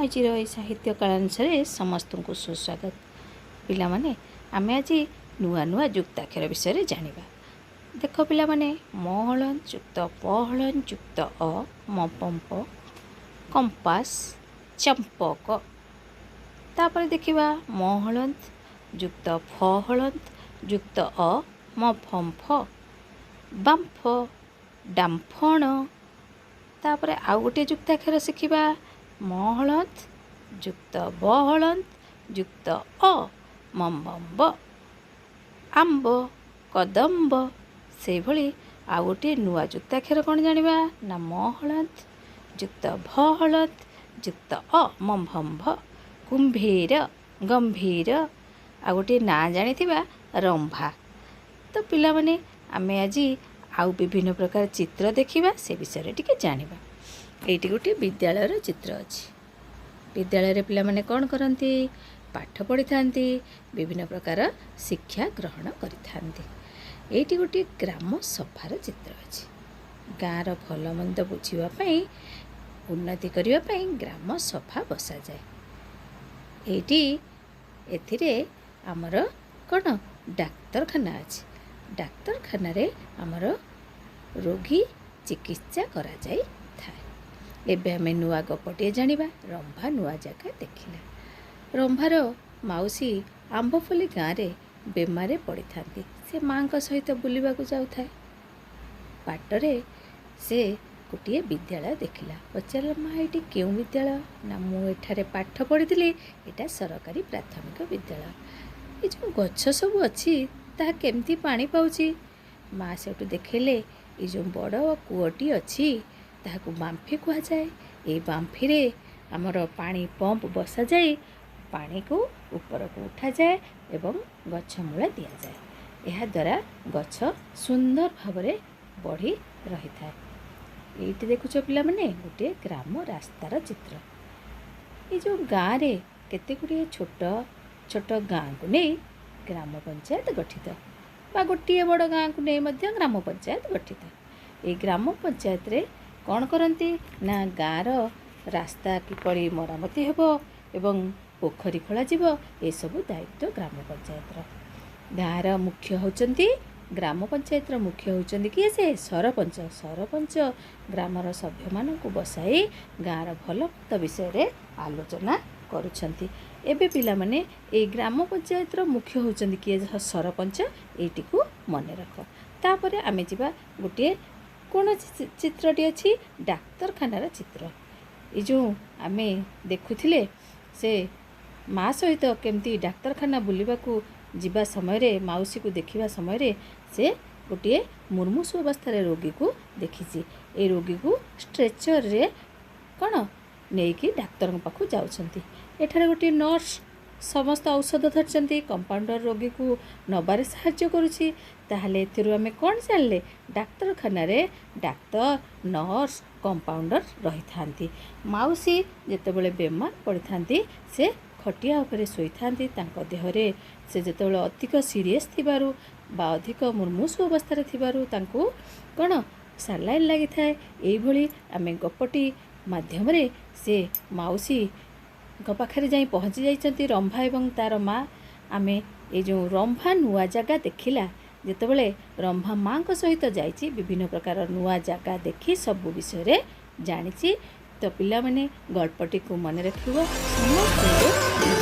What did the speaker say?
ଆଜିର ଏହି ସାହିତ୍ୟ କାଳାଂଶରେ ସମସ୍ତଙ୍କୁ ସୁସ୍ୱାଗତ। ପିଲାମାନେ, ଆମେ ଆଜି ନୂଆ ନୂଆ ଯୁକ୍ତାକ୍ଷର ବିଷୟରେ ଜାଣିବା। ଦେଖ ପିଲାମାନେ, ମ ହଳନ୍ତ ଯୁକ୍ତ ପ ହଳନ୍ତ ଯୁକ୍ତ ଅ, ମ ପମ୍ପ, କମ୍ପାସ, ଚମ୍ପକ। ତାପରେ ଦେଖିବା ମ ହଳନ୍ତ ଯୁକ୍ତ ଫ ହଳନ୍ତ ଯୁକ୍ତ ଅ, ମ ଫମ୍ଫ, ବାମ୍ଫ, ଡାମ୍ଫଣ। ତାପରେ ଆଉ ଗୋଟିଏ ଯୁକ୍ତାକ୍ଷର ଶିଖିବା, ମ ହଳନ୍ତ ଯୁକ୍ତ ବ ହଳନ୍ତ ଯୁକ୍ତ ଅ, ମମ୍ବମ୍ବ, ଆମ୍ବ, କଦମ୍ବ। ସେଇଭଳି ଆଉ ଗୋଟିଏ ନୂଆ ଯୁକ୍ତାକ୍ଷର କ'ଣ ଜାଣିବା ନା ମ ହଳନ୍ତ ଯୁକ୍ତ ଭ ହଳନ୍ତ ଯୁକ୍ତ ଅ, ମମ୍ଭମ୍ଭ, କୁମ୍ଭୀର, ଗମ୍ଭୀର। ଆଉ ଗୋଟିଏ ନାଁ ଜାଣିଥିବା, ରମ୍ଭା। ତ ପିଲାମାନେ, ଆମେ ଆଜି ଆଉ ବିଭିନ୍ନ ପ୍ରକାର ଚିତ୍ର ଦେଖିବା, ସେ ବିଷୟରେ ଟିକେ ଜାଣିବା। ଏଇଠି ଗୋଟିଏ ବିଦ୍ୟାଳୟର ଚିତ୍ର ଅଛି। ବିଦ୍ୟାଳୟରେ ପିଲାମାନେ କ'ଣ କରନ୍ତି? ପାଠ ପଢ଼ିଥାନ୍ତି, ବିଭିନ୍ନ ପ୍ରକାର ଶିକ୍ଷା ଗ୍ରହଣ କରିଥାନ୍ତି। ଏଇଠି ଗୋଟିଏ ଗ୍ରାମ ସଭାର ଚିତ୍ର ଅଛି। ଗାଁର ଭଲ ମନ୍ଦ ବୁଝିବା ପାଇଁ, ଉନ୍ନତି କରିବା ପାଇଁ ଗ୍ରାମ ସଭା ବସାଯାଏ। ଏଇଠି ଏଥିରେ ଆମର କ'ଣ ଡାକ୍ତରଖାନା ଅଛି। ଡାକ୍ତରଖାନାରେ ଆମର ରୋଗୀ ଚିକିତ୍ସା କରାଯାଇଥାଏ। ଏବେ ଆମେ ନୂଆ ଗପଟିଏ ଜାଣିବା। ରମ୍ଭା ନୂଆ ଜାଗା ଦେଖିଲା। ରମ୍ଭାର ମାଉସୀ ଆମ୍ବପଲ୍ଲୀ ଗାଁରେ ବେମାରେ ପଡ଼ିଥାନ୍ତି। ସେ ମାଆଙ୍କ ସହିତ ବୁଲିବାକୁ ଯାଉଥାଏ। ବାଟରେ ସେ ଗୋଟିଏ ବିଦ୍ୟାଳୟ ଦେଖିଲା। ପଚାରିଲା, ମା, ଏଇଠି କେଉଁ ବିଦ୍ୟାଳୟ? ନା, ମୁଁ ଏଠାରେ ପାଠ ପଢ଼ିଥିଲି, ଏଇଟା ସରକାରୀ ପ୍ରାଥମିକ ବିଦ୍ୟାଳୟ। ଏ ଯେଉଁ ଗଛ ସବୁ ଅଛି, ତାହା କେମିତି ପାଣି ପାଉଛି? ମା ସେଇଠୁ ଦେଖେଇଲେ, ଏ ଯେଉଁ ବଡ଼ କୂଅଟି ଅଛି ତାହାକୁ ବାମ୍ଫି କୁହାଯାଏ। ଏଇ ବାମ୍ଫିରେ ଆମର ପାଣି ପମ୍ପ ବସାଯାଇ ପାଣିକୁ ଉପରକୁ ଉଠାଯାଏ ଏବଂ ଗଛ ମୂଳେ ଦିଆଯାଏ। ଏହାଦ୍ୱାରା ଗଛ ସୁନ୍ଦର ଭାବରେ ବଢ଼ି ରହିଥାଏ। ଏଇଠି ଦେଖୁଛ ପିଲାମାନେ, ଗୋଟିଏ ଗ୍ରାମ ରାସ୍ତାର ଚିତ୍ର। ଏ ଯେଉଁ ଗାଁରେ କେତେ ଗୁଡ଼ିଏ ଛୋଟ ଛୋଟ ଗାଁକୁ ନେଇ ଗ୍ରାମ ପଞ୍ଚାୟତ ଗଠିତ, ବା ଗୋଟିଏ ବଡ଼ ଗାଁକୁ ନେଇ ମଧ୍ୟ ଗ୍ରାମ ପଞ୍ଚାୟତ ଗଠିତ। ଏଇ ଗ୍ରାମ ପଞ୍ଚାୟତରେ କ'ଣ କରନ୍ତି ନା ଗାଁର ରାସ୍ତା କିପରି ମରାମତି ହେବ ଏବଂ ପୋଖରୀ ଖୋଳାଯିବ, ଏସବୁ ଦାୟିତ୍ୱ ଗ୍ରାମ ପଞ୍ଚାୟତର। ଗାଁର ମୁଖ୍ୟ ହେଉଛନ୍ତି, ଗ୍ରାମ ପଞ୍ଚାୟତର ମୁଖ୍ୟ ହେଉଛନ୍ତି କିଏ? ସେ ସରପଞ୍ଚ। ସରପଞ୍ଚ ଗ୍ରାମର ସଭ୍ୟମାନଙ୍କୁ ବସାଇ ଗାଁର ଭଲ ମନ୍ଦ ବିଷୟରେ ଆଲୋଚନା କରୁଛନ୍ତି। ଏବେ ପିଲାମାନେ, ଏଇ ଗ୍ରାମ ପଞ୍ଚାୟତର ମୁଖ୍ୟ ହେଉଛନ୍ତି କିଏ? ସରପଞ୍ଚ। ଏଇଟିକୁ ମନେ ରଖ। ତାପରେ ଆମେ ଯିବା ଗୋଟିଏ କୌଣସି ଚିତ୍ରଟି ଅଛି, ଡାକ୍ତରଖାନାର ଚିତ୍ର। ଏ ଯେଉଁ ଆମେ ଦେଖୁଥିଲେ, ସେ ମା ସହିତ କେମିତି ଡାକ୍ତରଖାନା ବୁଲିବାକୁ ଯିବା ସମୟରେ, ମାଉସୀକୁ ଦେଖିବା ସମୟରେ ସେ ଗୋଟିଏ ମୁର୍ମୂଷୁ ଅବସ୍ଥାରେ ରୋଗୀକୁ ଦେଖିଛି। ଏଇ ରୋଗୀକୁ ଷ୍ଟ୍ରେଚରରେ କ'ଣ ନେଇକି ଡାକ୍ତରଙ୍କ ପାଖକୁ ଯାଉଛନ୍ତି। ଏଠାରେ ଗୋଟିଏ ନର୍ସ ସମସ୍ତ ଔଷଧ ଧରିଛନ୍ତି, କମ୍ପାଉଣ୍ଡର ରୋଗୀକୁ ନେବାରେ ସାହାଯ୍ୟ କରୁଛି। ତାହେଲେ ଏଥିରୁ ଆମେ କ'ଣ ଜାଣିଲେ? ଡାକ୍ତରଖାନାରେ ଡାକ୍ତର, ନର୍ସ, କମ୍ପାଉଣ୍ଡର ରହିଥାନ୍ତି। ମାଉସୀ ଯେତେବେଳେ ବେମାର ପଡ଼ିଥାନ୍ତି, ସେ ଖଟିଆ ଉପରେ ଶୋଇଥାନ୍ତି। ତାଙ୍କ ଦେହରେ ସେ ଯେତେବେଳେ ଅଧିକ ସିରିୟସ୍ ଥିବାରୁ ବା ଅଧିକ ମୁର୍ମୂଷୁ ଅବସ୍ଥାରେ ଥିବାରୁ ତାଙ୍କୁ କ'ଣ ସାଲାଇନ୍ ଲାଗିଥାଏ। ଏଇଭଳି ଆମେ ଗପଟି ମାଧ୍ୟମରେ ସେ ମାଉସୀଙ୍କ ପାଖରେ ଯାଇ ପହଞ୍ଚି ଯାଇଛନ୍ତି ରମ୍ଭା ଏବଂ ତା'ର ମା। ଆମେ ଏଇ ଯେଉଁ ରମ୍ଭା ନୂଆ ଜାଗା ଦେଖିଲା, ଯେତେବେଳେ ରମ୍ଭା ମାଆଙ୍କ ସହିତ ଯାଇଛି, ବିଭିନ୍ନ ପ୍ରକାର ନୂଆ ଜାଗା ଦେଖି ସବୁ ବିଷୟରେ ଜାଣିଛି। ତ ପିଲାମାନେ, ଗଳ୍ପଟିକୁ ମନେ ରଖିବ। ସମସ୍ତଙ୍କୁ